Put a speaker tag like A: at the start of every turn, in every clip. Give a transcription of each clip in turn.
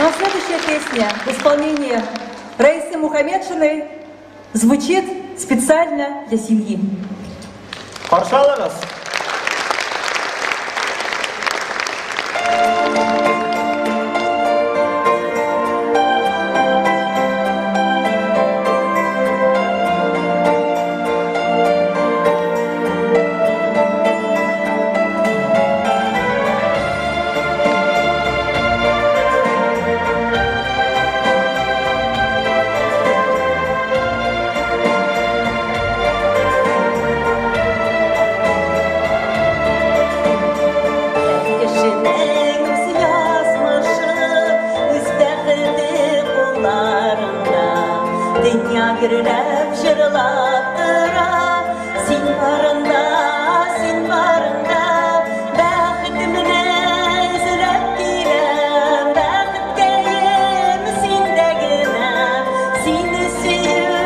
A: Ну а следующая песня в исполнении Раисы Мухаметшиной звучит специально для семьи.
B: Каршы алыгыз!
C: Кешенең үз язмышы, үз бәхете кулларында. Дөнья гөрләп җырлап тора, син барында, син барында. Бәхетемне эзләп киләм, бәхеткәем синдә генә. Сине сөю,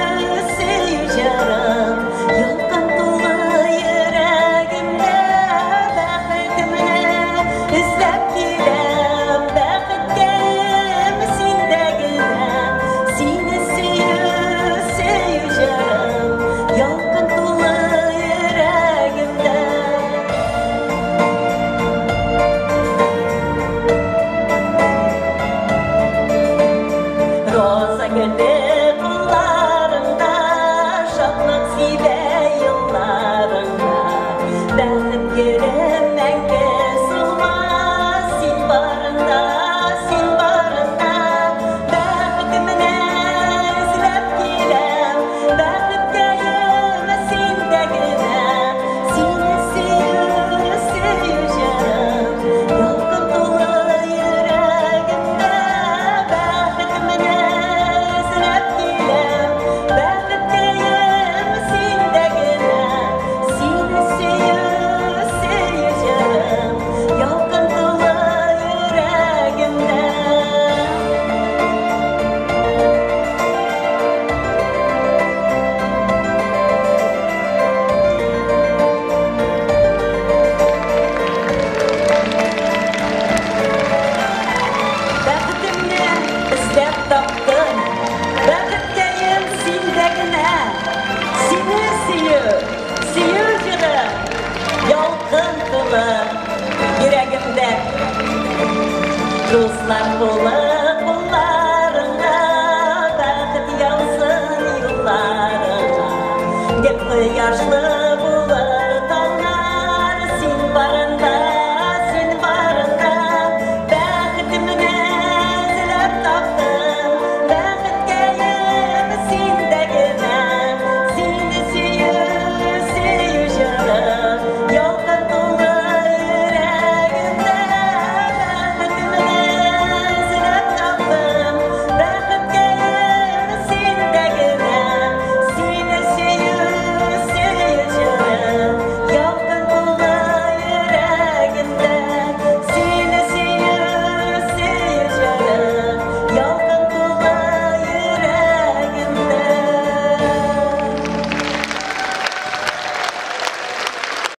C: сөю җырым, ялкын тулы йөрәгемдә. Бәхетемне эзләп киләм, бәхеткәем синдә генә. Сине сөю, сөю җырым, ялкын тулы йөрәгемдә. Роза гөле кулларыңда, шатлык сибә елларыңда. Бәхет гөлем мәңге сулмас, син барында, син барында. Бәхетемне эзләп киләм, бәхеткәем синдә генә. Сине сөю, сөю җырым, ялкын тулы йөрәгемдә. Бәхетемне эзләп киләм, бәхеткәем синдә генә. Сине сөю, сөю җырым, ялкын тулы йөрәгемдә. Бәхетемне эзләп таптым, бәхеткәем синдә генә. Сине сөю, сөю җыры, ялкын тулы йөрәгемдә. Дуслар кулы